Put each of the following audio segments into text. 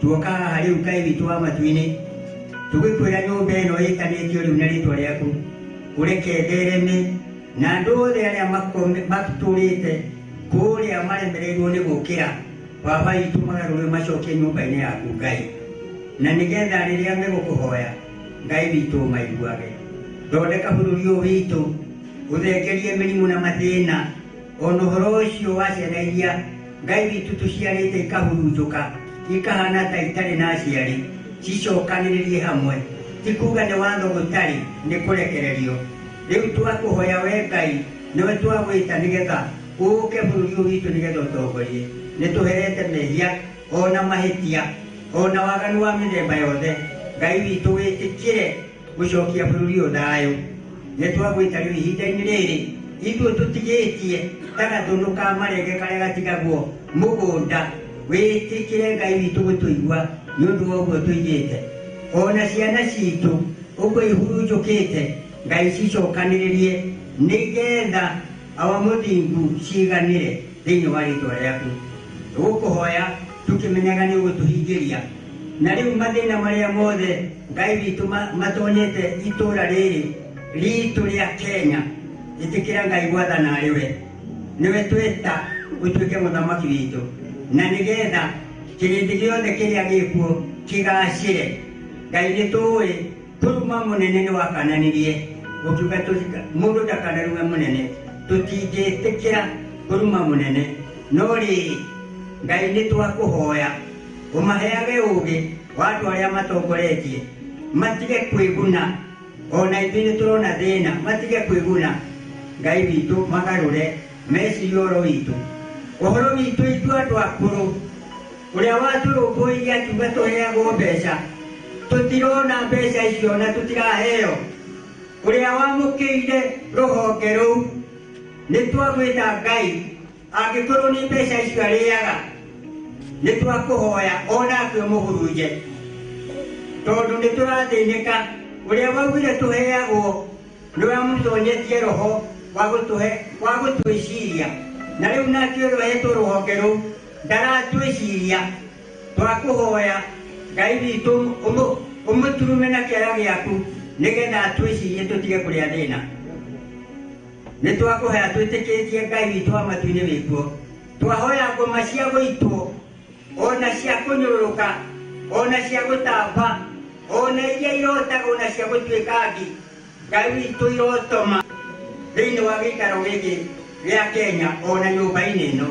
Tuoka haha rĩu Ngai witũ wa matu-inĩ, tũgĩkwĩra nyũmba ĩno ĩtanĩtio rĩu na rĩtwa rĩaku, ũreke ĩthereme na andũ othe arĩa matũrĩte kũrĩa maremereirwo nĩ gũkĩra, Baba witũ magarũre macokie nyũmba-inĩ yaku Ngai, na nĩgetha rĩrĩa megũkũhoya Ngai witũ maiguage. Thondeka bũrũri ũyũ witũ, ũthengerie mĩrimũ na mathĩna, ona ũhoro ũcio wa ciana iria Ngai witũ tũciarĩte ikahurunjũka ikahana ta itarĩ na aciari, cicokanĩrĩrie hamwe. Ti kuga nĩ watho gũtarĩ, nĩ kũrekererio. Rĩu twakũhoya we Ngai, nĩwe twagwĩta nĩgetha ũũke bũrũri ũyũ witũ nĩgetha ũtongorie. Nĩ tũherete mehia ona mahĩtia ona waganu wa mĩthemba yothe. Ngai witũ wĩtĩkĩre gũcokia bũrũri ũyũ thayũ. Nĩ twagwĩta rĩu ihinda-inĩ rĩrĩ ithuĩ tũtigĩtie ta gathũnũ ka marenge karĩa gatigagwo mũgũnda, wĩtĩkĩre Ngai witũ gũtũigua nĩ ũndũ wa ũguo tũigĩte. Ona ciana citũ ũguo ihurunjũkĩte, Ngai cicokanĩrĩrie nĩgetha awa mũthingu ciganĩre thĩinĩ wa rĩtwa rĩaku. Tũgũkũhoya tũkĩmenyaga nĩ ũgũtũhingĩria. Na rĩu mathĩna marĩa mothe Ngai witũ matonyete itũra rĩrĩ ritũ rĩa Kenya, ĩtĩkĩra Ngai gwathana arĩ we. Nĩwe tweta ũtuĩke mũthamaki witũ, na nĩgetha kĩrĩndĩ gĩothe kĩrĩa gĩkuo kĩgacĩre. Ngai nĩ tũĩ kũruma mũnene nĩ wakananirie, ũkiuga mũndũ ndakanarume mũnene, tũtingĩtĩkĩra kũruma mũnene. No rĩrĩ Ngai nĩ twakũhoya ũmaheage ũũgĩ wa andũ arĩa matongoretie, matige kwĩguna. Ona ithuĩ nĩ tũrona thĩna, matige kwĩguna. Ngai witũ magarũre mecirie ũhoro witũ, ũhoro witũ ithuĩ andũ akũrũ, ũrĩa watũrũmbũirie akiuga tũheagwo mbeca, tũtirona mbeca icio na tũtiraheo. Ũrĩa wamũkĩire rũhonge rũu nĩ twagwĩta Ngai, angĩkorwo nĩ mbeca icio arĩaga, nĩ twakũhoya onake ũmũhurunje, tondũ nĩ tũrathĩnĩka. Ũrĩa waugire tũheagwo nĩwe amũtonyetie roho wa gũtũhe, wa gũtwĩciria, na rĩu nake ũrĩa ũhetwo rũhonge rũu ndaratwĩciria. Twakũhoya Ngai witũ ũmũturume na kĩara gĩaku nĩgetha atwĩcirie tũtige kũrĩa thĩna. Nĩ twakũhoya twĩtĩkĩtie Ngai witũ wa matu-inĩ wĩkuo. Twahoya ngoma cia gũitwo, ona cia kũnyũrũrũka, ona cia gũtamba, ona iria irotagwo na cia gũtuĩka ngi, Ngai witũ irotoma thĩinĩ wa gĩikaro gĩkĩ gĩa Kenya ona nyũmba-inĩ ĩno.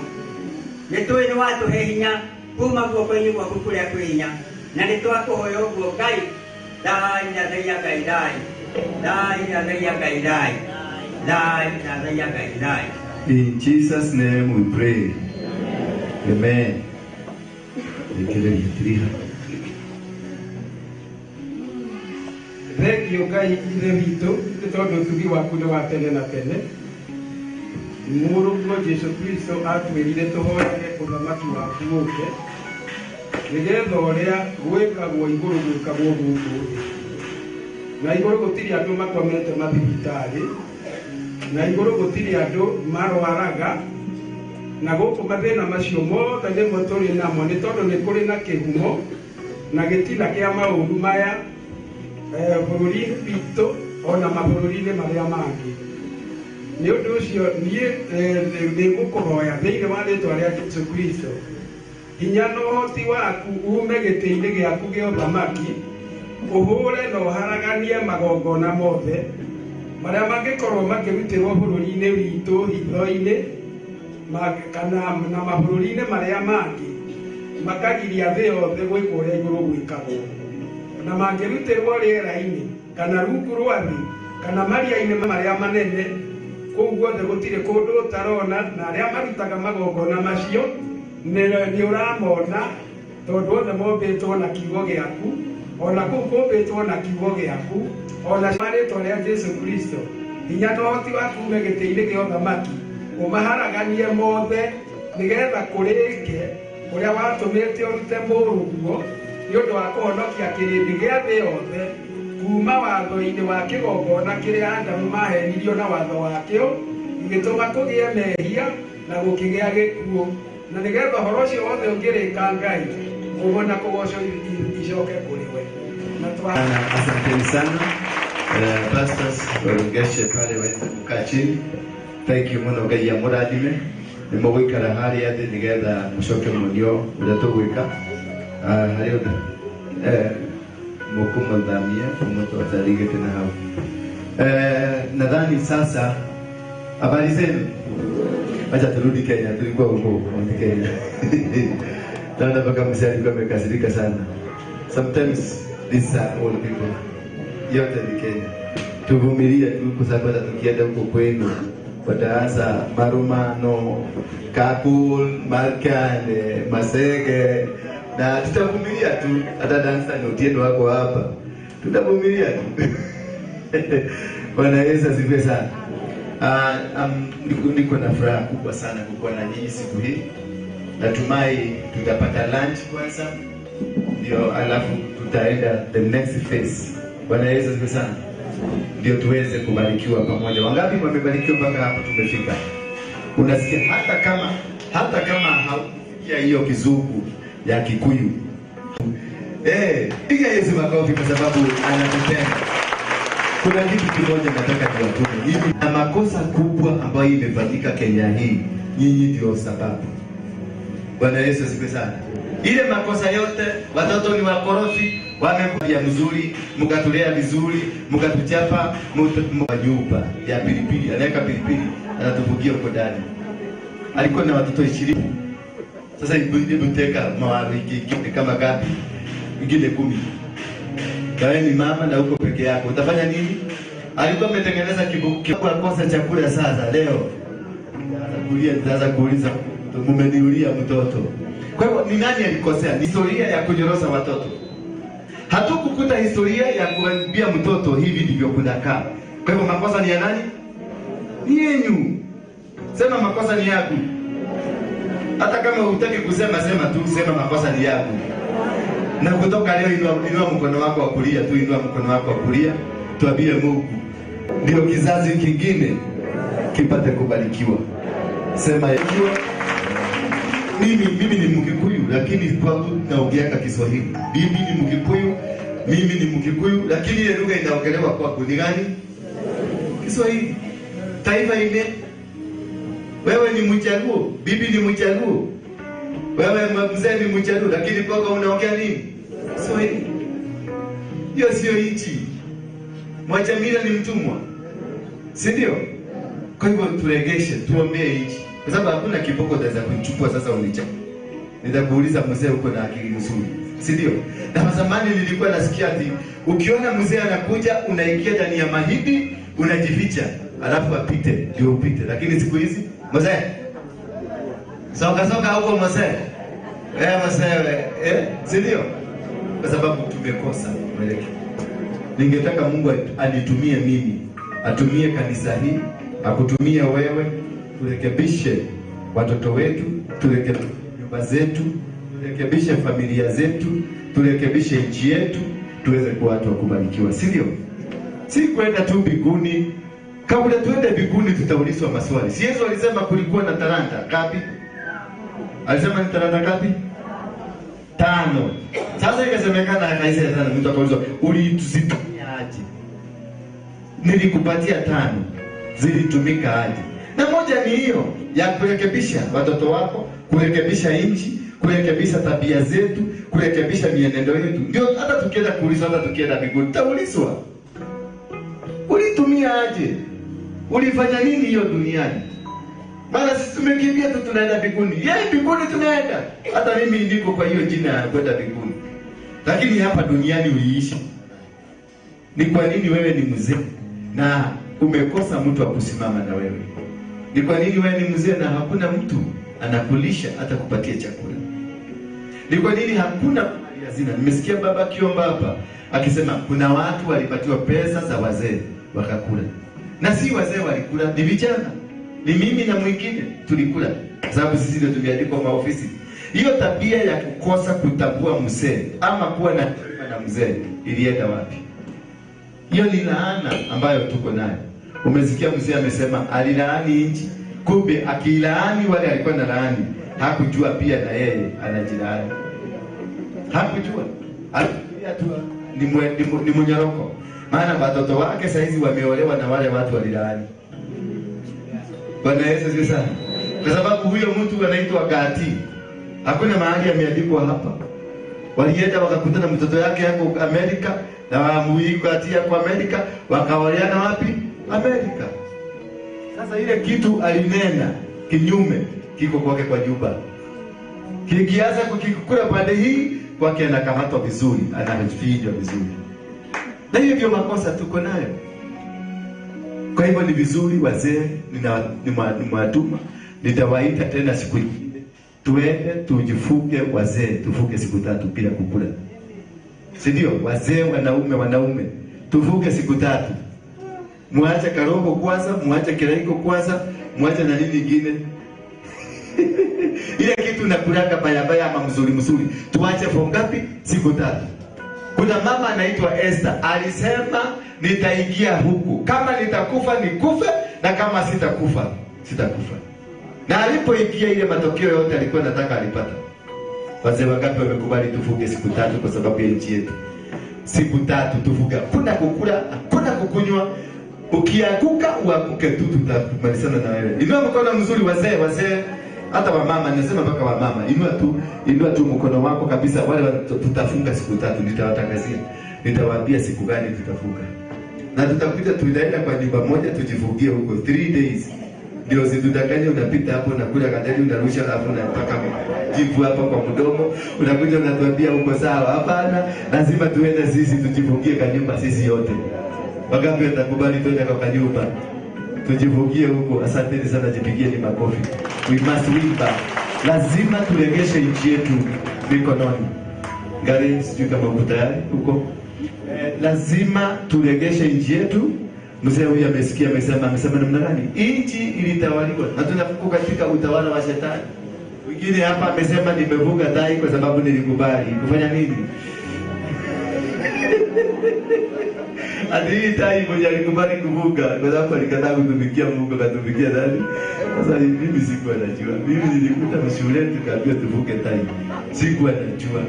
Nĩ tũĩ nĩ watũhe hinya kuma guoko-inĩ gwaku kũrĩa kwĩ hinya, na nĩ twakũhoya ũguo Ngai. Thai na thaiya Ngai thai, thai na thaiya Ngai thai, thai na thaiya Ngai thai. In Jesus' name we pray. Amen. Thengio Ngai ithe witũ nĩ tondũ ũtugi waku nĩ wa tene na tene. Mũrũguo Jesũ Kristo atwĩrire tũhoyage ũthamaki waku ũke, nĩgetha ũrĩa gwĩkagwo igũrũ gwĩkagwo gũkũ thĩ. Na igũrũ gũtirĩ andũ makomete mathibitarĩ, na igũrũ gũtirĩ andũ marwaraga, na gũkũ mathĩna macio mothe nĩmo tũrĩ namo, nĩ tondũ nĩ kũrĩ na kĩhumo na gĩtina kĩa maũru maya bũrũri-inĩ witũ ona mabũrũri-inĩ marĩa mangĩ. Nĩ ũndũ ũcio niĩ nĩ ngũkũhoya thĩinĩ wa rĩtwa rĩa Jesũ Kristo, hinya na ũhoti waku ume gĩtĩ-inĩ gĩaku gĩa ũthamaki, ũhũre na ũharaganie magongona mothe marĩa mangĩkorwo makĩrutĩrwo bũrũri-inĩ witũ hitho-inĩ kana na mabũrũri-inĩ marĩa mangĩ, makagiria thĩ yothe gwĩkwo ũrĩa igũrũ gwĩkagwo. Na mangĩrutĩrwo rĩera-inĩ kana rungu rwa thĩ kana maria-inĩ marĩa manene, kũu guothe gũtirĩ kũndũ ũtarona, na arĩa marutaga magongona macio nĩ ũramona, tondũ othe mombĩtwo na kiugo gĩaku, ona kũu kũmbĩtwo na kiugo gĩaku, ona rĩtwa rĩa Jesũ Kristo, hinya na ũhoti waku ume gĩtĩ-inĩ gĩa ũthamaki, ũmaharaganie mothe nĩgetha kũrĩke ũrĩa watũmĩte ũrute mũrũguo nĩ ũndũ wa kũhonokia kĩrĩndĩ gĩa thĩ yothe kuma watho-inĩ wa kĩgongona kĩrĩa Adamu mahenirio na watho wakĩo, gĩgĩtũma kũgĩe mehia na gũkĩgĩa gĩkuũ. Na nĩgetha ũhoro ũcio wothe ũngĩrĩka Ngai, Ngumo na kũgocwo icoke kũrĩ we. Asanteni sana pastors, warongeshe pale waweze kukaa chini. Thank you muno, Ngai amũrathime. Nĩ mũgũikara harĩa thĩ nĩgetha mũcoke muonio ũrĩa tũgwĩka harĩ ũndũ mũkũmũthamia mũtwatarigĩte na hau. Nadhani sasa habari zenu. Acha turudi Kenya, tulikuwa huko Mount Kenya. Naona mpaka mzee alikuwa amekasirika sana. Sometimes these are old people. Yote ni Kenya. Tuvumilie tu kwa sababu hata tukienda huko kwenu wataanza marumano, Kakul, Malkane, Masege, na tutavumilia tu. Hata dansa ni Otieno wako hapa, tutavumilia tu. Bwana Yesu asifiwe sana. Niko na furaha kubwa sana kukuwa na nyinyi siku hii. Natumai tutapata lunch kwanza, ndio alafu tutaenda the next phase. Bwana Yesu asifiwe sana. Ndio tuweze kubarikiwa pamoja. Wangapi wamebarikiwa mpaka hapo tumefika? Unasikia hata kama haukusikia hiyo Kizungu ya Kikuyu. Piga Yesu makofi kwa sababu anatupenda. Kuna kitu kimoja nataka niwatume. Hivi na makosa kubwa ambayo imefanyika Kenya hii, nyinyi ndio sababu. Bwana Yesu asifiwe sana. Ile makosa yote, watoto ni wakorofi, wamekuja mzuri, mkatulea vizuri, mkatuchapa, mkanyupa ya pilipili, anaweka pilipili, anatufugia huko ndani. Alikuwa na watoto 20. Sasa hebu teka mawawiki kama gapi? Ingine 10. Wewe ni mama na uko peke yako, utafanya nini? Alikuwa ametengeneza kibuku kwa kosa chakula. Sasa leo anakulia, sasa kuuliza mumeniulia mtoto. Kwa hivyo ni nani alikosea? Ni historia ya kunyorosa watoto. Hatukukuta historia ya kuambia mtoto hivi ndivyo kunakaa. Kwa hivyo makosa ni ya nani? Ni yenu. Sema makosa ni yako. Hata kama hutaki kusema, sema tu, sema makosa ni yako. Na kutoka leo inua mkono wako wa kulia tu, inua mkono wako wa kulia, tuambie Mungu ndio kizazi kingine kipate kubarikiwa. Sema ikiwa mimi ni Mkikuyu lakini kwangu naongeanga Kiswahili. Bibi ni Mkikuyu, mimi ni Mkikuyu, lakini ile lugha inaongelewa kwangu ni gani? Kiswahili. Taifa ile. Wewe ni Mjaluo, bibi ni Mjaluo. Wewe mzee ni Mjaluo lakini kwako unaongea nini? Kiswahili. Hiyo sio nchi. Mwachamila ni mtumwa. Si ndio? Kwa hivyo turegeshe, tuombee nchi. Kwa sababu hakuna kiboko utaweza kuchukua sasa unicha. Nitakuuliza mzee uko na akili nzuri. Si ndio? Na zamani nilikuwa nasikia ati ukiona mzee anakuja unaingia ndani ya mahindi unajificha alafu apite ndio upite. Lakini siku hizi mzee soka soka huko mzee. Mzee si ndio? Kwa sababu tumekosa mwelekeo. Ningetaka Mungu anitumie mimi, atumie kanisa hii, akutumie wewe, turekebishe watoto wetu, turekebishe nyumba zetu, turekebishe familia zetu, turekebishe nchi yetu, tuweze kuwa watu wa kubarikiwa, si ndio? Si kwenda tu mbinguni. Kabla tuende mbinguni tutaulizwa maswali. Si Yesu alisema kulikuwa na talanta ngapi? Alisema ni talanta ngapi? 5. Sasa ikasemekana akaisha sana, mtu akaulizwa ulizitumia aje? Nilikupatia 5. Zilitumika aje? Na moja ni hiyo ya kurekebisha watoto wako, kurekebisha nchi, kurekebisha tabia zetu, kurekebisha mienendo yetu. Ndio hata tukienda kuulizwa, hata tukienda mbinguni tutaulizwa. Ulitumia aje? Ulifanya nini hiyo duniani? Maana sisi tumekimbia tu tunaenda mbinguni. Yeye mbinguni tunaenda. Hata mimi ndiko kwa hiyo jina ya kwenda mbinguni. Lakini hapa duniani uliishi. Ni kwa nini wewe ni mzee na umekosa mtu wa kusimama na wewe? Ni kwa nini wewe ni mzee na hakuna mtu anakulisha hata kupatia chakula? Ni kwa nini hakuna hazina? Nimesikia baba akiomba hapa akisema kuna watu walipatiwa pesa za wazee wakakula. Na si wazee walikula, ni vijana. Ni mimi na mwingine tulikula. Sababu sisi ndio tumeandikwa maofisi. Hiyo tabia ya kukosa kutambua mzee ama kuwa na mzee ilienda wapi? Hiyo ni laana ambayo tuko nayo. Umesikia mzee amesema alilaani nchi, kumbe akilaani wale alikuwa na laani, hakujua pia na yeye anajilaani. Hakujua. Alifikiria tu ni mnyoroko. Maana watoto wake saizi wameolewa na wale watu walilaani. Bwana Yesu asifiwe sana. Kwa sababu huyo mtu anaitwa Gati. Hakuna mahali ameandikwa hapa. Walienda wakakutana mtoto yake yako Amerika na Gati yako Amerika, wakaoleana wapi? Amerika. Sasa ile kitu alinena kinyume kiko kwake kwa juba. Kikianza kukikula pande hii kwake anakamatwa vizuri, anafinywa vizuri. Na hiyo ndio makosa tuko nayo. Kwa hivyo ni vizuri wazee, nimewatuma, nitawaita tena siku nyingine. Tuende tujifunge wazee, tufunge siku 3 bila kukula. Si ndio? Wazee wanaume, tufunge siku 3. Muache karogo kwanza, muache kiraiko kwanza, muache na nini nyingine. Ile kitu nakulaka baya baya ama mzuri mzuri. Tuache for ngapi? Siku 3. Kuna mama anaitwa Esther, alisema nitaingia huku. Kama nitakufa nikufe na kama sitakufa, sitakufa. Na alipoingia ile matokeo yote alikuwa anataka alipata. Wazee wangapi wamekubali tufunge siku 3 kwa sababu ya nchi yetu? Siku 3 tufunge. Hakuna kukula, hakuna kukunywa. Ukianguka uanguke tu, tutamalizana na wewe. Inua mkono mzuri wazee, wazee hata wamama, nasema mpaka wamama, inua tu mkono wako kabisa. Wale tutafunga siku 3, nitawatangazia. Nitawaambia siku gani tutafunga. Na tutakuja tunaenda kwa nyumba moja tujifungie huko 3 days. Ndio usitudanganye unapita hapo na kula kadari unarusha hapo na mpaka jivu hapo kwa mdomo, unakuja unatuambia uko sawa. Hapana, lazima tuende sisi tujifungie kwa nyumba sisi yote. Wangapi watakubali tuende kwa kanyumba tujifungie huko? Asanteni sana, jipigieni makofi. We must win back. Lazima turegeshe nchi yetu mikononi. Gari sijui kama uko tayari huko. Lazima turegeshe nchi yetu. Mzee huyu amesikia, amesema namna gani? Nchi ilitawaliwa na tunafuku katika utawala wa shetani. Wengine hapa amesema nimevuka tai kwa sababu nilikubali. Kufanya nini? Hadi tai mmoja alikubali kuvuka kwa sababu alikataa kutumikia Mungu, akatumikia nani? Sasa mimi sikuwa najua. Mimi nilikuta shule tukaambiwa tuvuke tai. Sikuwa najua.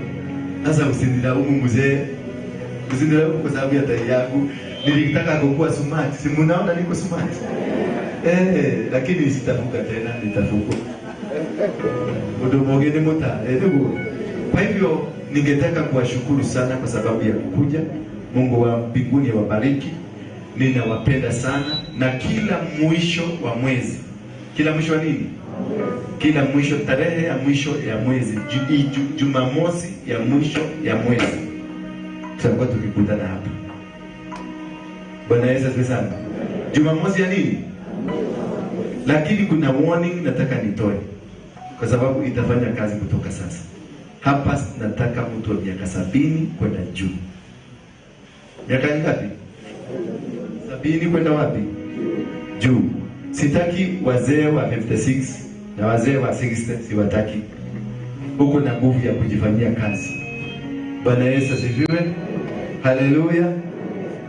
Sasa usinilaumu mzee. Usinilaumu kwa sababu ya tai yangu. Nilitaka kukua smart. Si mnaona niko smart? Lakini sitavuka tena, nitavuka. Mdomo gani mta? Ndugu. Kwa hivyo ningetaka kuwashukuru sana kwa sababu ya kukuja. Mungu wa mbinguni awabariki. Ninawapenda sana, na kila mwisho wa mwezi. Kila mwisho wa nini? Kila mwisho, tarehe ya mwisho ya mwezi, Jumamosi ya mwisho ya mwezi, tutakuwa tukikutana hapa. Bwana Yesu asifiwe sana. Jumamosi ya nini? Lakini kuna warning nataka nitoe, kwa sababu itafanya kazi kutoka sasa. Hapa nataka mtu wa miaka 70 kwenda juu. Miaka ngapi? 70 kwenda wapi? Juu. Sitaki wazee wa 56 na wazee wa 60, siwataki. Huko na nguvu ya kujifanyia kazi. Bwana Yesu asifiwe. Haleluya.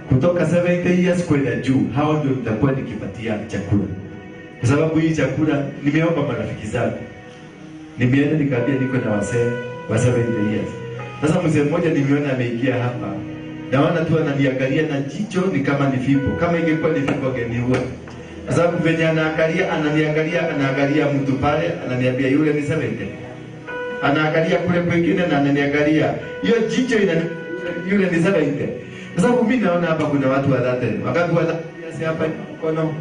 Kutoka 70 years kwenda juu, hao ndio nitakuwa nikipatia chakula. Kwa sababu hii chakula nimeomba marafiki zangu. Nimeenda nikaambia niko na wazee wa 70 years. Sasa mzee mmoja nimeona ameingia hapa. Naona tu ananiangalia na jicho ni kama ni fimbo. Kama ingekuwa ni fimbo angeniua. Kwa sababu venye anaangalia, ananiangalia, anaangalia mtu pale, ananiambia yule ni 70. Anaangalia kule kwingine na ananiangalia. Hiyo jicho ina yule ni 70. Kwa sababu mimi naona hapa kuna watu wa 30. Wakati wa 30 hapa mkono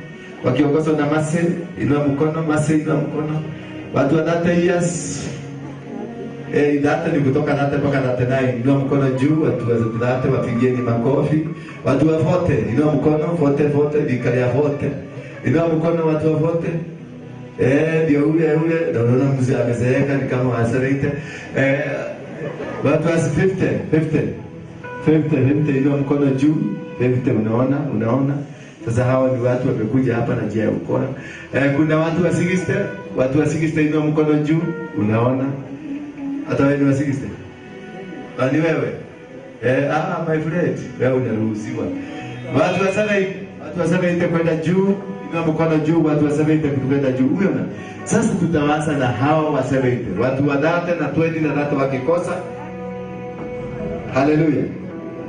wakiongozwa na Mase, inua mkono, Mase inua mkono. Watu wa 30 years. Data ni kutoka 30 mpaka 39. Inua mkono juu, watu wa 30 wapigieni makofi. Watu wa 40, inua mkono, 40 40 vikalia 40. Inua mkono watu wa 40. Ndio ule ule, ndio unaona mzee amezeeka ni kama wa 70. Watu wa 50, 50. 50, 50, inua mkono juu. 50, unaona, unaona. Sasa hawa ni watu wamekuja hapa na njia ya ukora. Kuna watu wa 60, watu wa 60 inua mkono juu, unaona. Hata wewe ni wa 60? Ni wewe? My friend, wewe unaruhusiwa. Watu wa 70, watu wa 70 kwenda juu, inua mkono juu, watu wa 70 kwenda juu. Umeona? Sasa tutaanza na hawa wa 70. Watu wa 30 na 20 na 30 wakikosa, Haleluya.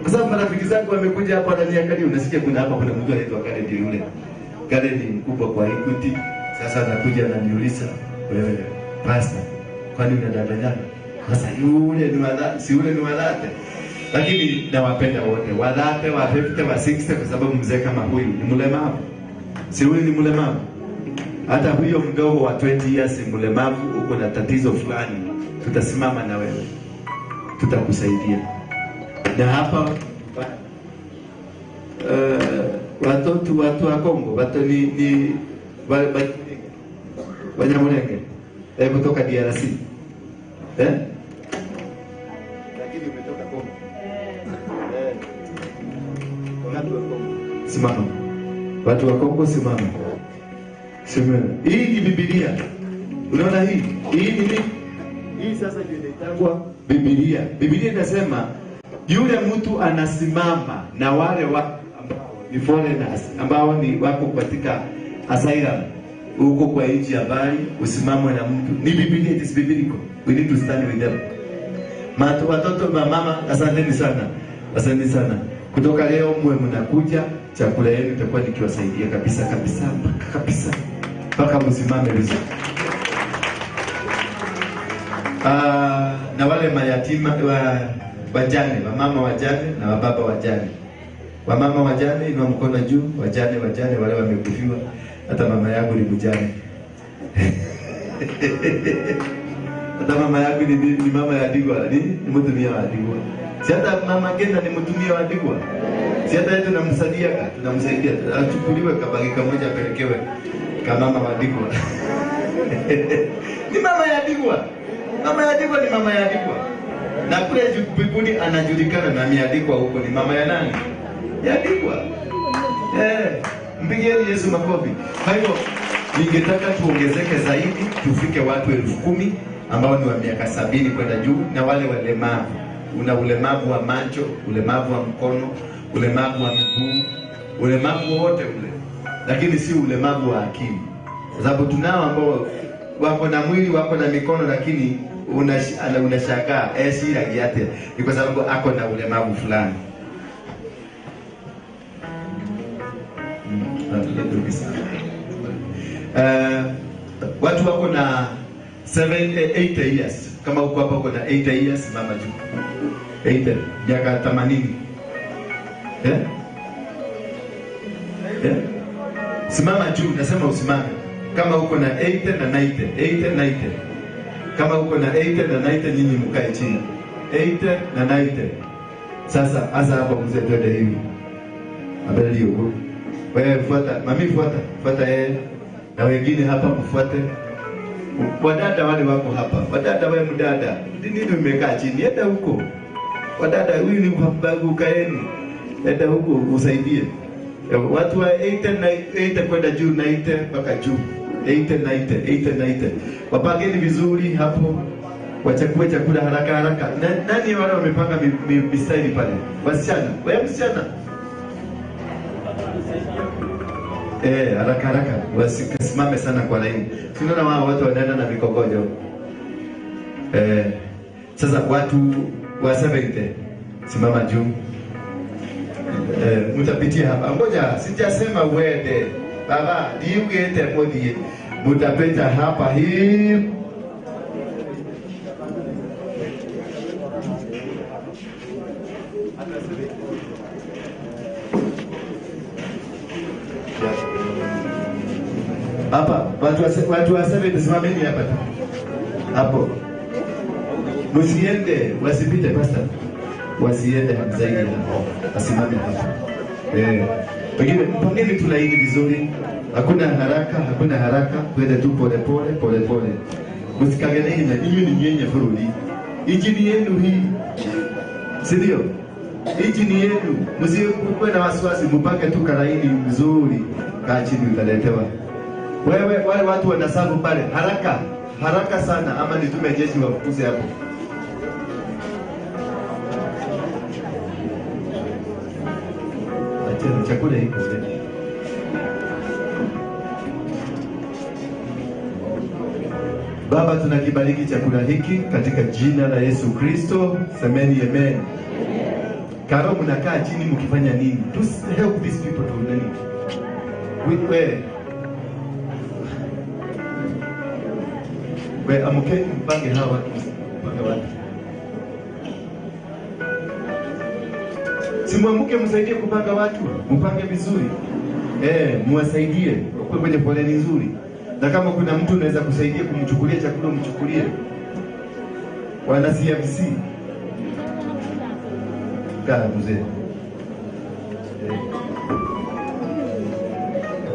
Kwa sababu marafiki zangu wamekuja hapa wananiangalia, unasikia kuna hapa kuna mtu anaitwa Kennedy yule. Kennedy mkubwa kwa Equity. Sasa anakuja ananiuliza, wewe pastor, kwani unadanganyana? Sasa yule ni wadhate, si yule ni wadhate. Lakini nawapenda wote, wadhate, wa 50, wa 60, kwa sababu mzee kama huyu ni mlemavu. Si huyu ni mlemavu? Hata huyo mdogo wa 20 years ni mlemavu, uko na tatizo fulani, tutasimama na wewe. Tutakusaidia. Na hapa watoto watu wa Kongo, watu ni Wanyamulenge kutoka DRC. Lakini umetoka Kongo. Watu wa Kongo. Simama. Watu wa Kongo simama. Simama. Hii ni Biblia. Unaona hii? Hii ni nini? Hii sasa ndio inaitwa Biblia. Biblia inasema yule mtu anasimama na wale watu ambao ni foreigners, ambao ni wako katika asylum huko kwa nchi ya mbali, usimame na mtu. Ni Biblia, it is biblical. We need to stand with them. Watoto mama, asanteni sana. Asanteni sana. Kutoka leo mwe mnakuja, chakula yenu itakuwa nikiwasaidia kabisa kabisa mpaka kabisa mpaka msimame vizuri. Na wale mayatima wajane, wamama wajane na wababa wajane. Wamama wajane inua mkono juu, wajane wajane wale wamekufiwa. Hata mama yangu ni mjane. Hata mama yangu ni mama ya Digwa, ni mtumia wa Digwa. Si hata mama Genda ni mtumia wa Digwa. Si hata yetu tunamsaidia, tunamsaidia. Achukuliwe kabagi kamoja apelekewe kama mama wa Digwa. Ni mama ya Digwa. Mama ya Digwa ni mama ya Digwa. Na kule mbinguni anajulikana na ameandikwa huko ni mama ya nani? Ya Digwa. Mpigieni Yesu makofi. Kwa hivyo ningetaka tuongezeke zaidi, tufike watu 10,000 ambao ni wa miaka 70 kwenda juu, na wale walemavu. Una ulemavu wa macho, ulemavu wa mkono, ulemavu wa miguu, ulemavu wote ule. Lakini si ulemavu wa akili. Kwa sababu tunao ambao wako na mwili, wako na mikono, lakini unashangaa si rangi. Ni kwa sababu ako na ulemavu fulani. Watu wako na 8 years. Kama uko hapa uko na 8 years, mama juu. 8 miaka 80. Simama juu, nasema usimame. Kama uko na 8 na 90, 8 na 90. Kama uko na 8 na 90, nyinyi mkae chini. 8 na 90. Sasa hasa hapo mzee twende hivi. Abeli huko. Wewe fuata, mami fuata, fuata yeye. Na wengine hapa mfuate. Wadada wale wako hapa. Wadada wewe mdada, nini umekaa chini? Enda huko. Wadada huyu ni mbagu kaeni. Enda huko usaidie. Watu wa 8 na 8 kwenda juu, 90 mpaka juu. 8 90, 8 90. Wapangeni vizuri hapo. Wachakue chakula haraka haraka. Nani wale wamepanga mistari pale? Wasichana. Wewe msichana. Haraka haraka, wasisimame sana kwa laini. Tunaona wao watu wanaenda na mikogojo. Sasa watu wa 70 simama juu. Mtapitia hapa. Ngoja, sijasema uende. Baba, diugete modie. Mtapita hapa hii. Hapa, watu wa 70 simameni hapa tu. Hapo. Msiende, wasipite pastor. Wasiende zaidi hapo. Wasimame hapa. Pengine pangeni tu laini vizuri. Hakuna haraka, hakuna haraka. Twende tu pole pole, pole pole. Msikagane na ninyi ni nyenye furudi. Injili yenu hii. Si ndio? Injili yenu. Msikuwe na wasiwasi, mpange tu kalaini vizuri. Kaa chini utaletewa. Wewe wale watu wanasabu pale haraka haraka sana, ama nitume jeshi wafukuze hapo. Achana chakula hiko. Baba, tunakibariki chakula hiki katika jina la Yesu Kristo. Semeni amen. Karo, mnakaa chini mkifanya nini? To help these people to nani? We amkeni mpange hawa watu, mpange watu. Simwamuke msaidie kupanga watu, mpange vizuri. Muwasaidie kwa kwenye foleni nzuri. Na kama kuna mtu unaweza kusaidia kumchukulia chakula, mchukulie. Wana CMC. Kaa mzee.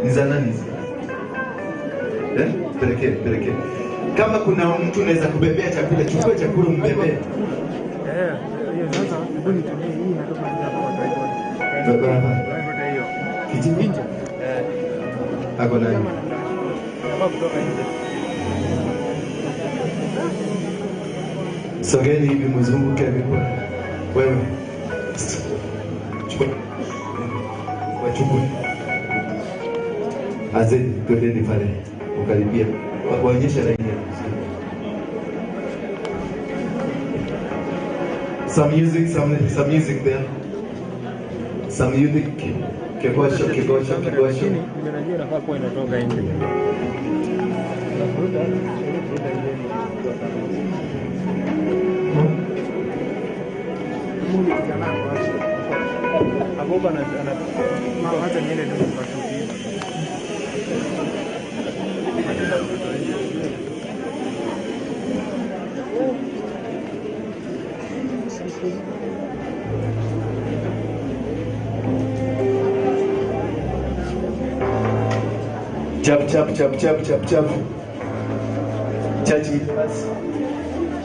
Ni za nani hizi? Pelekee. Kama kuna mtu unaweza kubebea chakula, chukua chakula mbebee. Hiyo sasa hebu nitumie hii inatoka nje hapo kwa tripod. Tripod hiyo. Kijinja. Ako nani? Hapa kutoka nje. Sogeni hivi mzunguke hivi. Wewe. Chukua. Wachukue. Azeni, twendeni pale. Ukaribia. Waonyeshe laini ya. Some music, some music there. Some music. Kegosho. Ninajua nafaa kuwa inatoka nje. Navuta, ile vuta ile ni kwa sana. Mungu kijana kwa Agoba na ana hata niende tu kwa shughuli. Chap chap chap chap chap chap.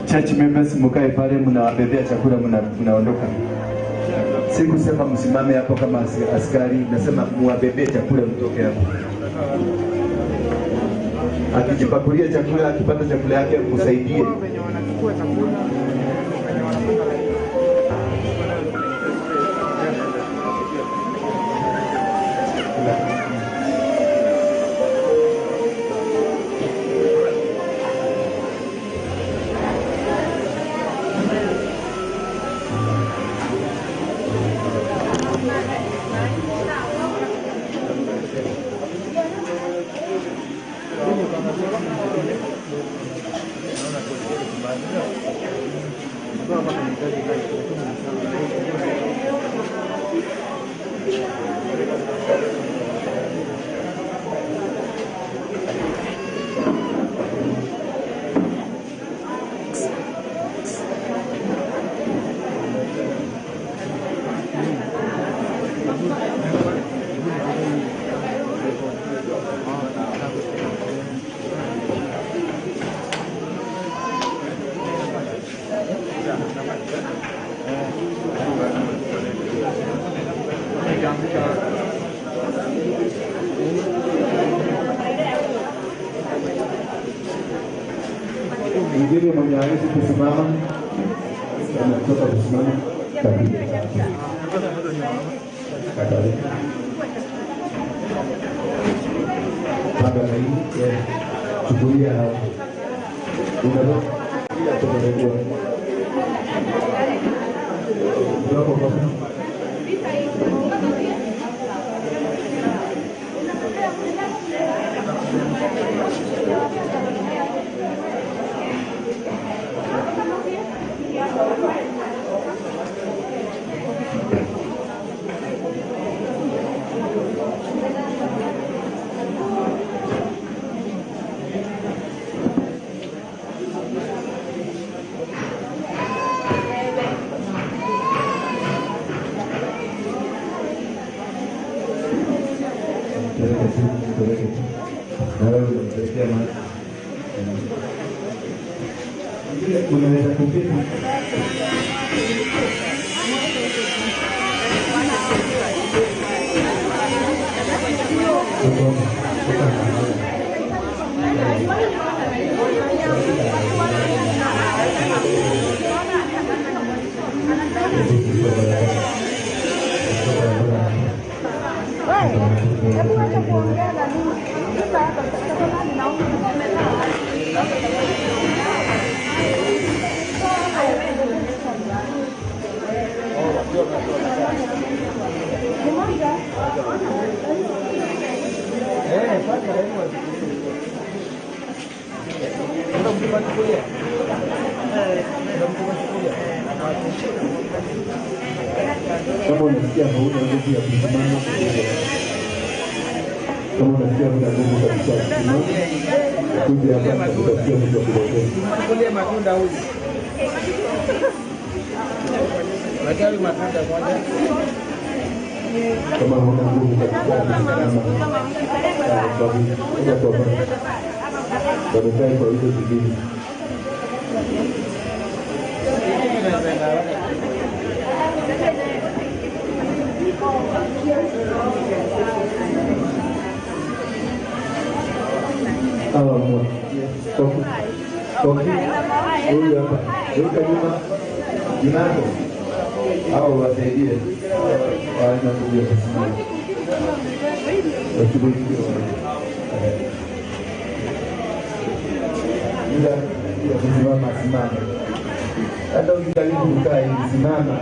Church members mkae pale, mnawabebea chakula, mnaondoka. Sikusema msimame hapo kama askari, nasema muwabebee chakula mtoke hapo. Akijipakulia chakula, akipata chakula yake msaidie. Mwingine mwenye hawezi kusimama anatoka kusimama kabisa. Panga laini, chukulia unaweza Kama unasikia hauna nguvu ya kusimama, kama unasikia hauna nguvu kabisa ya kusimama, kuja hapa tukutafutia mtu wa kuletea. Kulia matunda huyu. Watawi matunda kwanza. Kama huna nguvu kabisa ya kusimama, babu, kuja kwa baba. Wamekaa kwa hizo zingine. Hawa koki huyu hapa, ruka nyuma Junako, hawa wasaidie hawana nguvu ya kusimama, washughulikie ila ya kusimama, simama. Hata ukijaribu kukaa hivi, simama.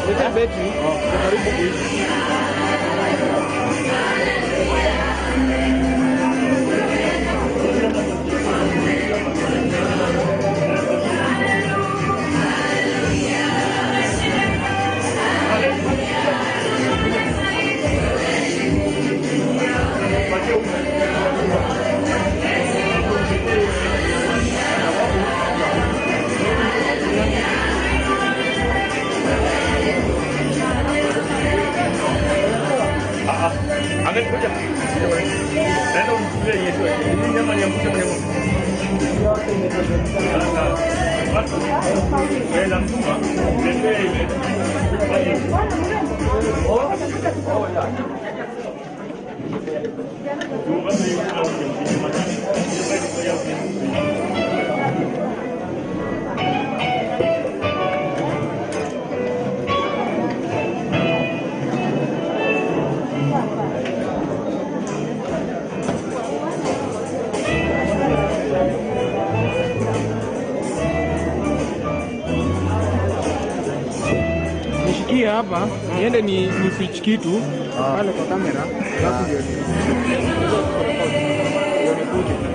Lete betri. Karibu kuishi. Niingie hapa, niende ni switch kitu pale kwa kamera, alafu ndio nikuje.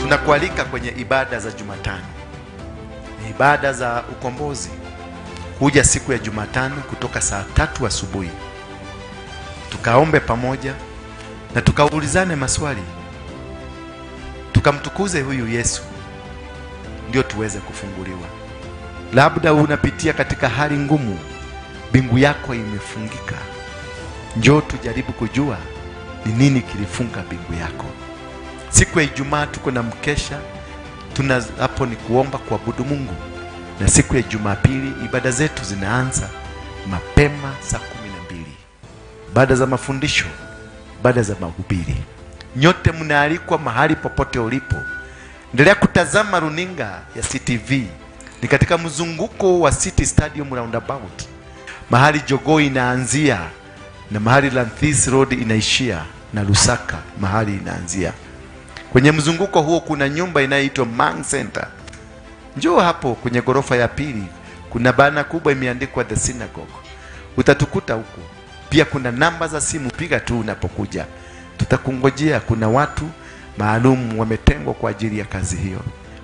Tunakualika kwenye ibada za Jumatano. Ni ibada za ukombozi. Huja siku ya Jumatano kutoka saa 3 asubuhi. Tukaombe pamoja na tukaulizane maswali. Tukamtukuze huyu Yesu ndio tuweze kufunguliwa. Labda unapitia katika hali ngumu, mbingu yako imefungika. Njoo tujaribu kujua ni nini kilifunga mbingu yako. Siku ya Ijumaa tuko na mkesha, tuna hapo ni kuomba kuabudu Mungu. Na siku ya Jumapili ibada zetu zinaanza mapema saa 12. Ibada za mafundisho, ibada za mahubiri. Nyote mnaalikwa mahali popote ulipo. Endelea kutazama runinga ya CTV. Ni katika mzunguko wa City Stadium Roundabout. Mahali Jogoo inaanzia na mahali Lanthis Road inaishia na Lusaka mahali inaanzia. Kwenye mzunguko huo kuna nyumba inayoitwa Mang Center. Njoo hapo kwenye gorofa ya pili, kuna bana kubwa imeandikwa The Synagogue. Utatukuta huko. Pia kuna namba za simu, piga tu unapokuja. Tutakungojea. Kuna watu maalum wametengwa kwa ajili ya kazi hiyo.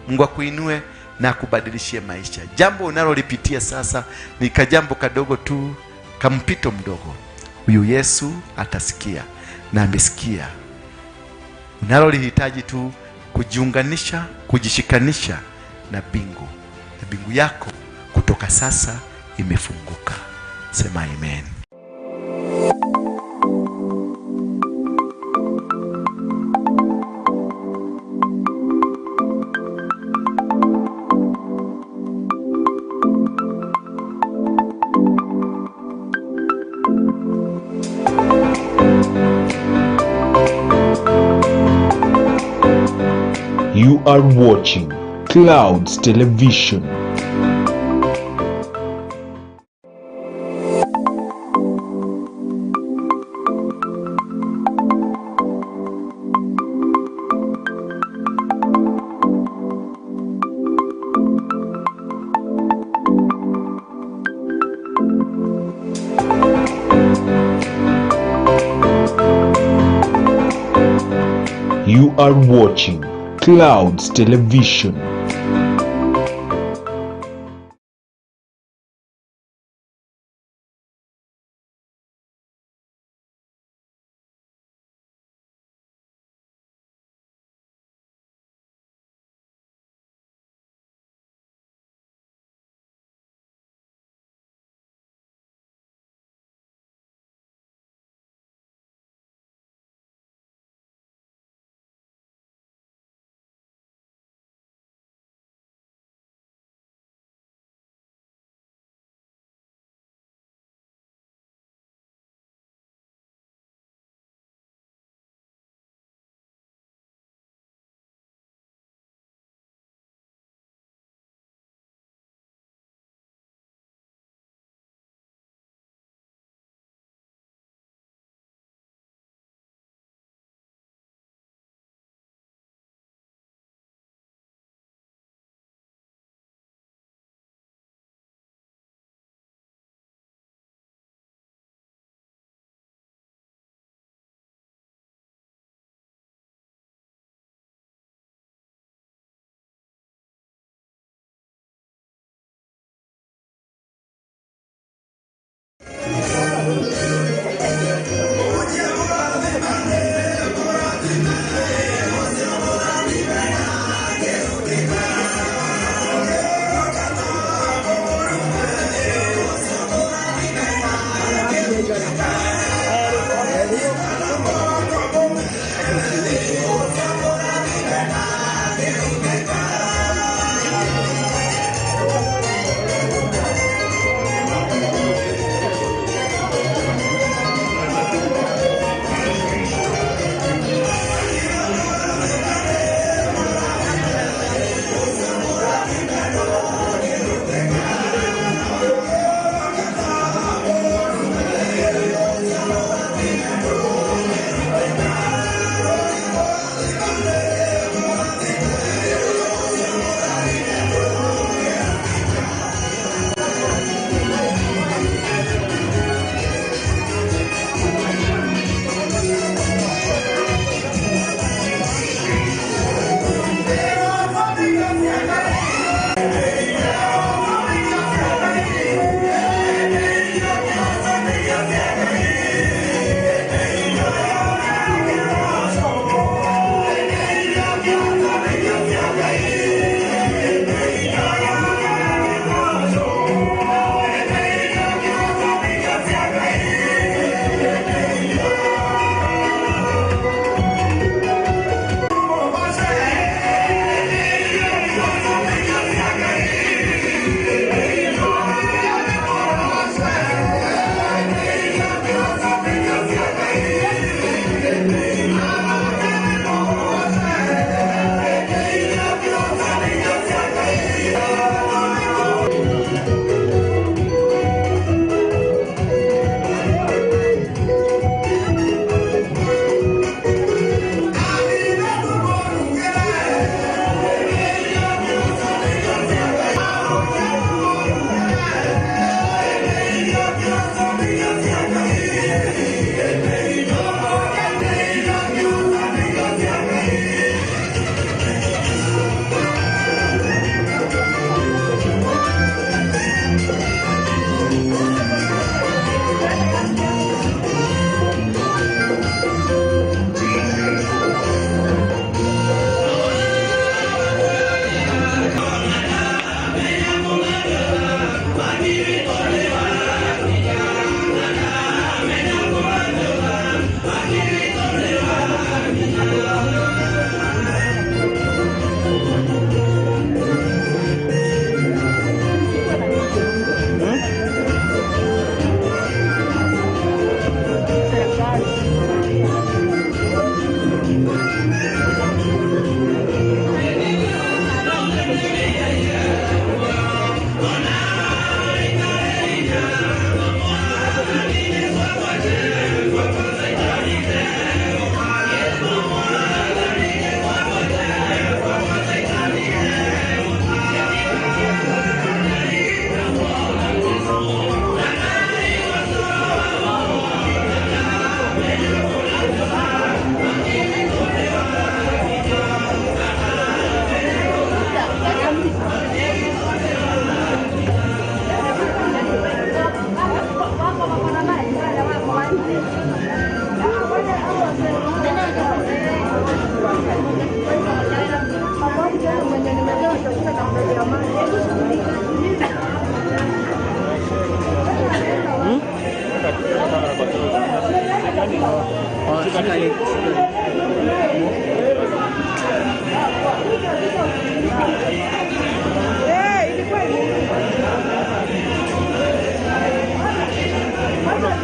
Mungu akuinue na akubadilishie maisha. Jambo unalolipitia sasa ni kajambo kadogo tu, kampito mdogo. Huyu Yesu atasikia na amesikia. Unalolihitaji tu kujiunganisha, kujishikanisha na mbingu. Na mbingu yako kutoka sasa imefunguka. Sema amen. You are watching Clouds Television. You are watching Clouds Television.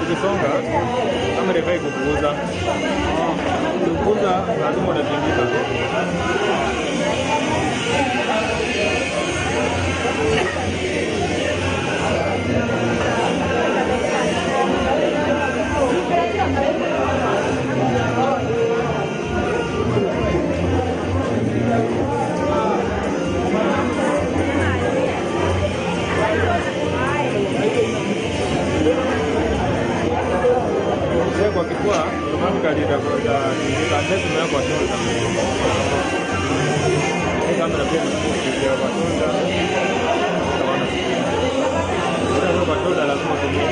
Ukisonga kama refai kupuuza. Kupuuza lazima utatingika. Kwa kifua automatically itatingika unless umeweka kwa shoulder. Hii kamera pia ni kwa shoulder. Utaona. Kwa shoulder lazima utumie.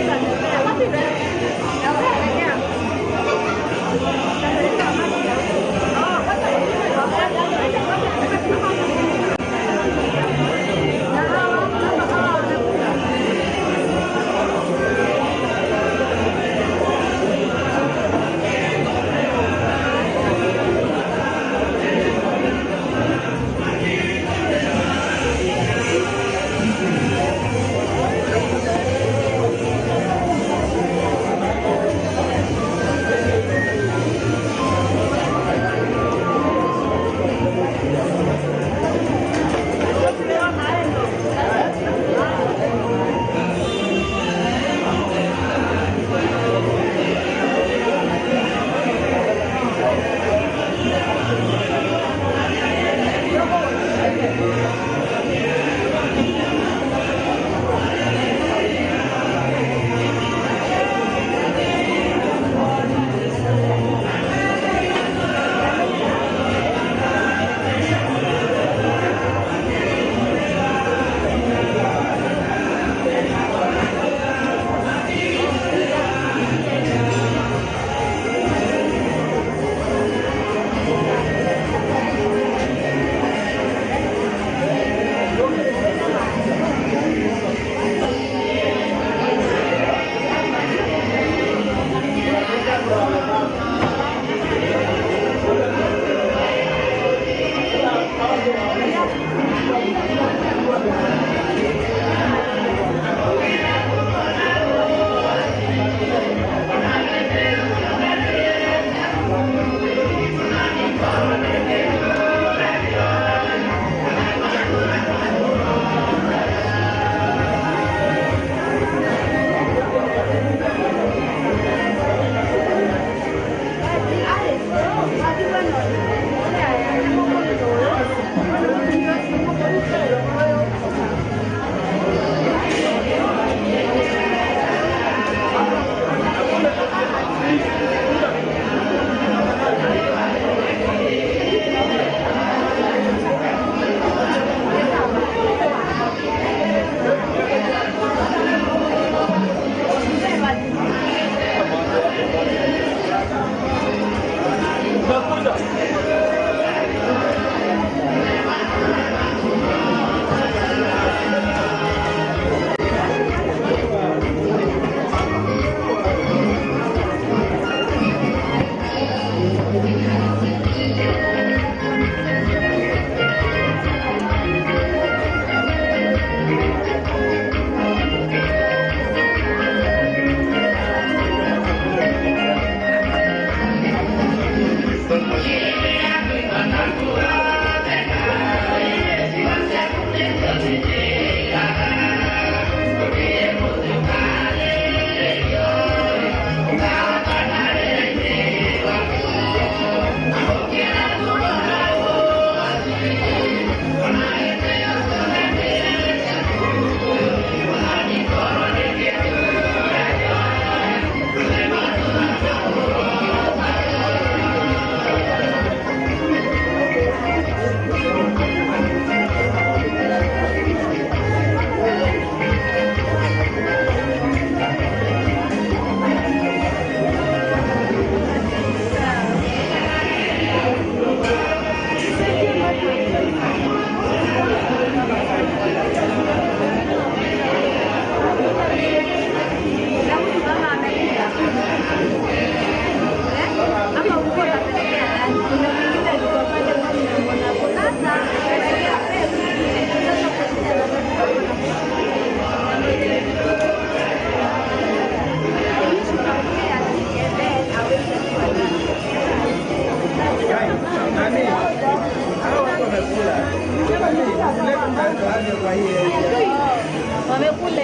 Wamekula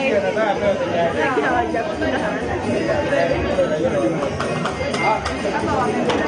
lakini hawajakula. Kama wamekula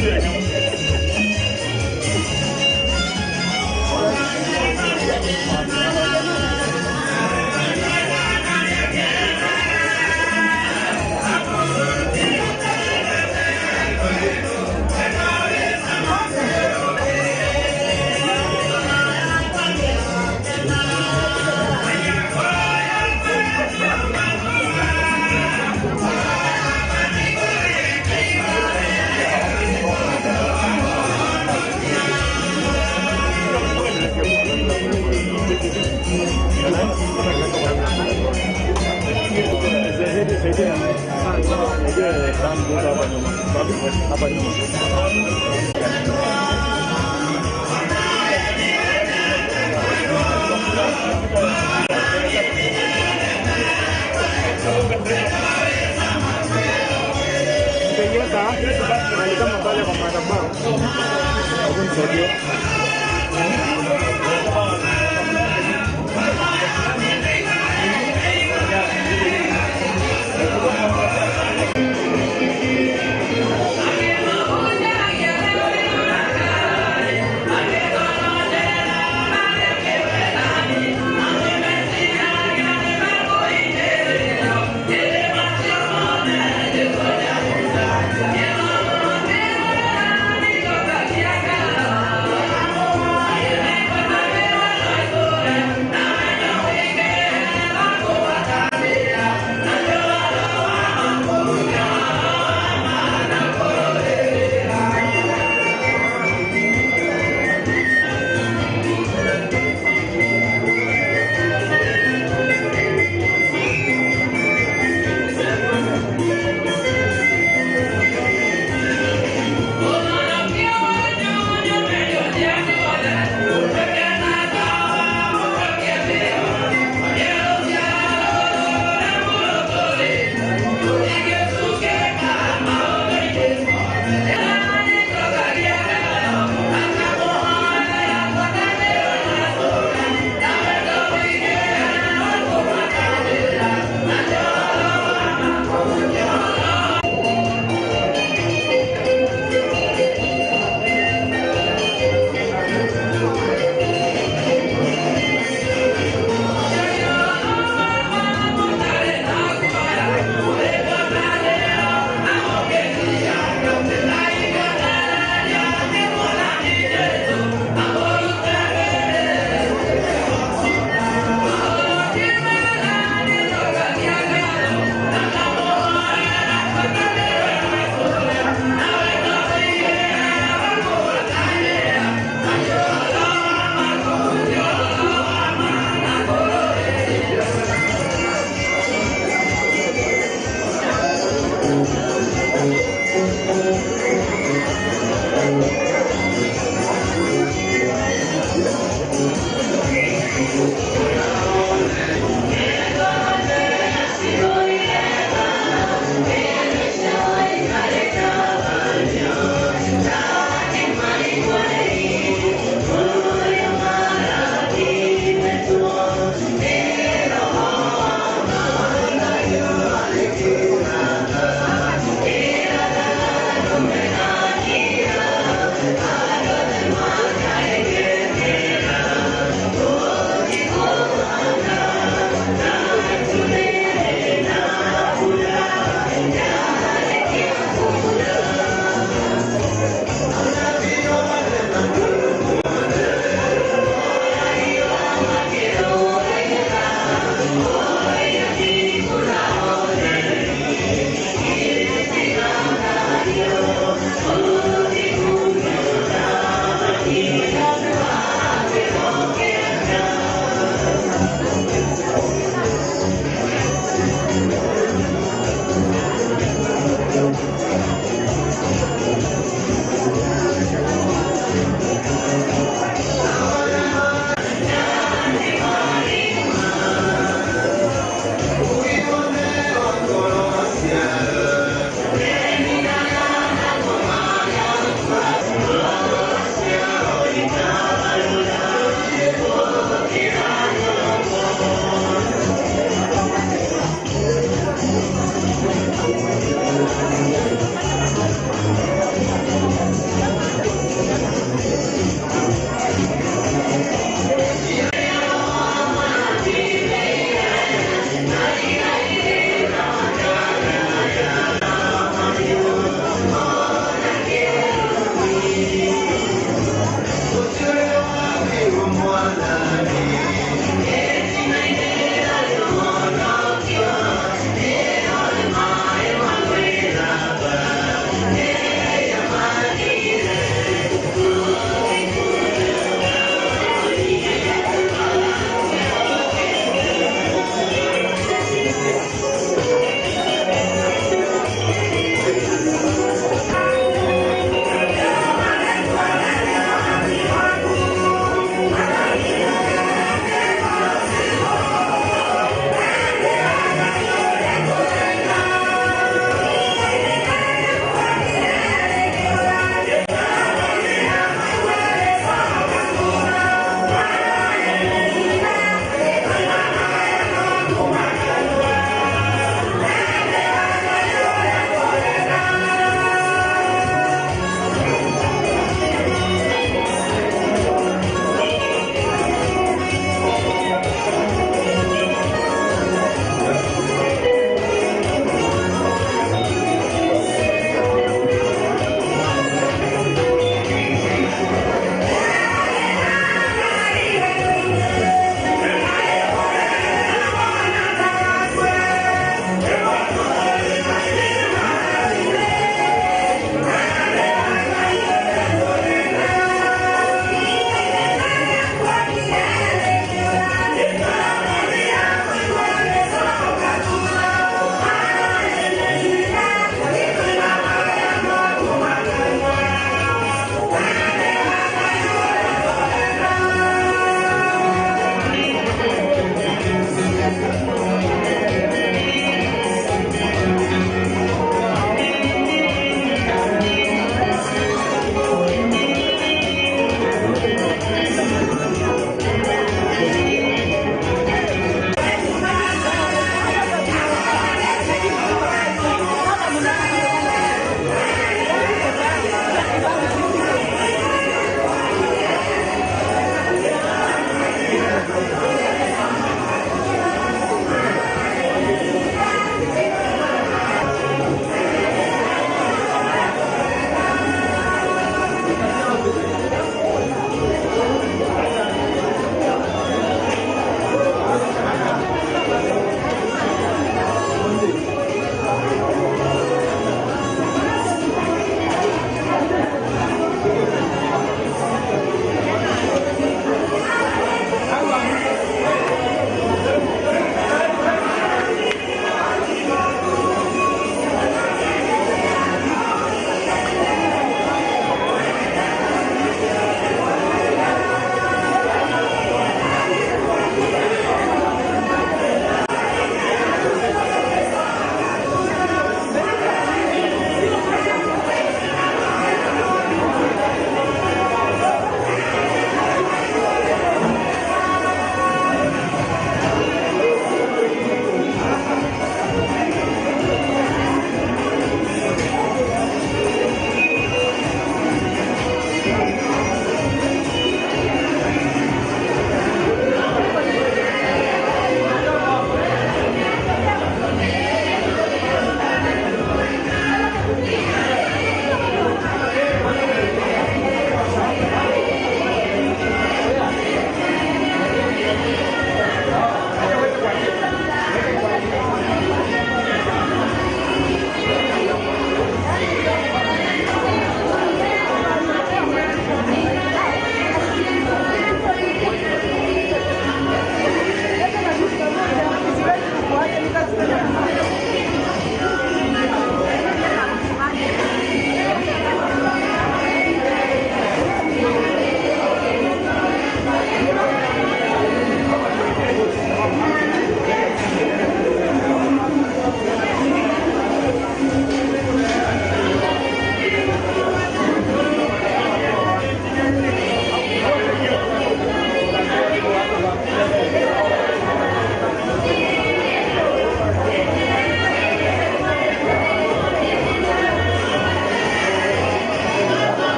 Yeah.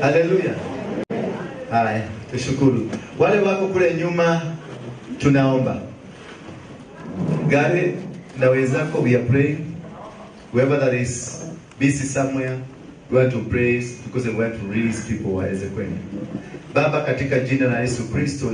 Haleluya. Haya, tushukuru. Wale wako kule nyuma tunaomba. Gari na wenzako, we are praying. Whoever that is busy somewhere, we want to pray because we want to release people waweze kwenda. Baba, katika jina la Yesu Kristo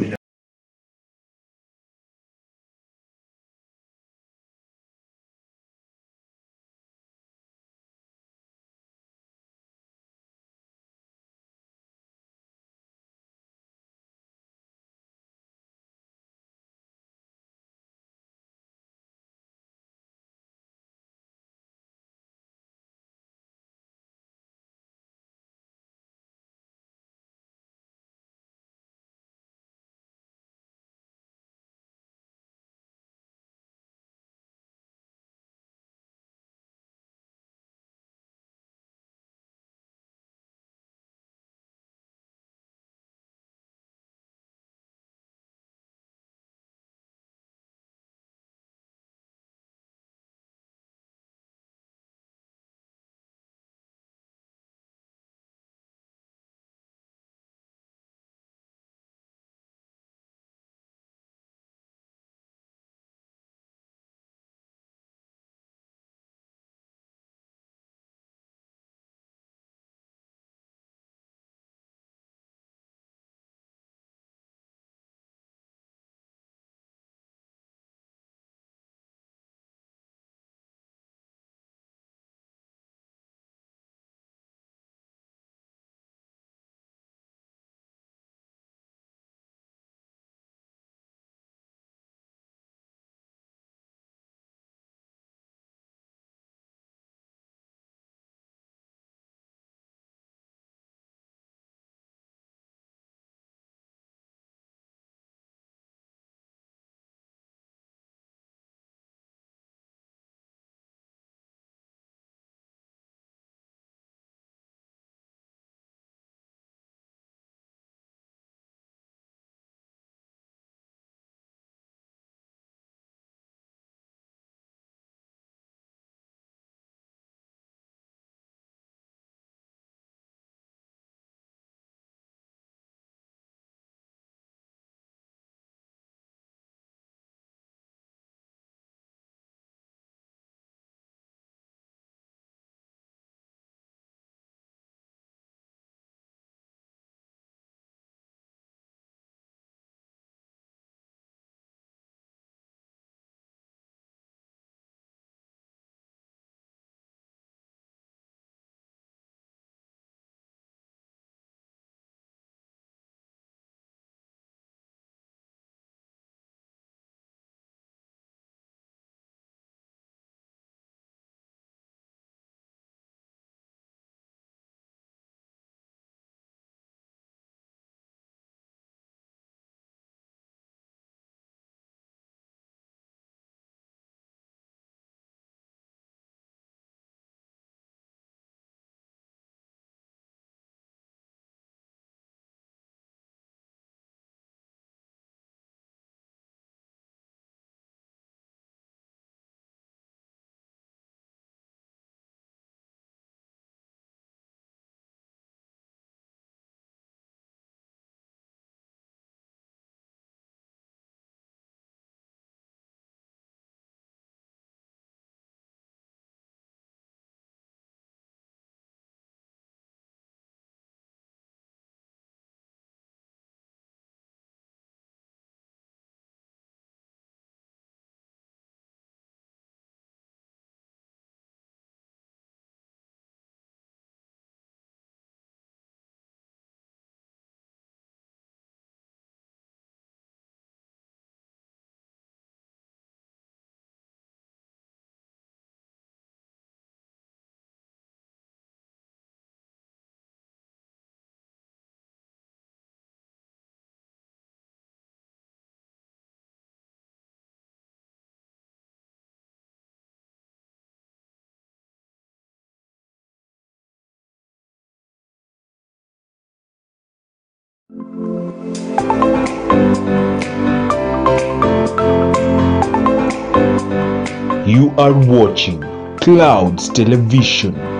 You are watching Clouds Television.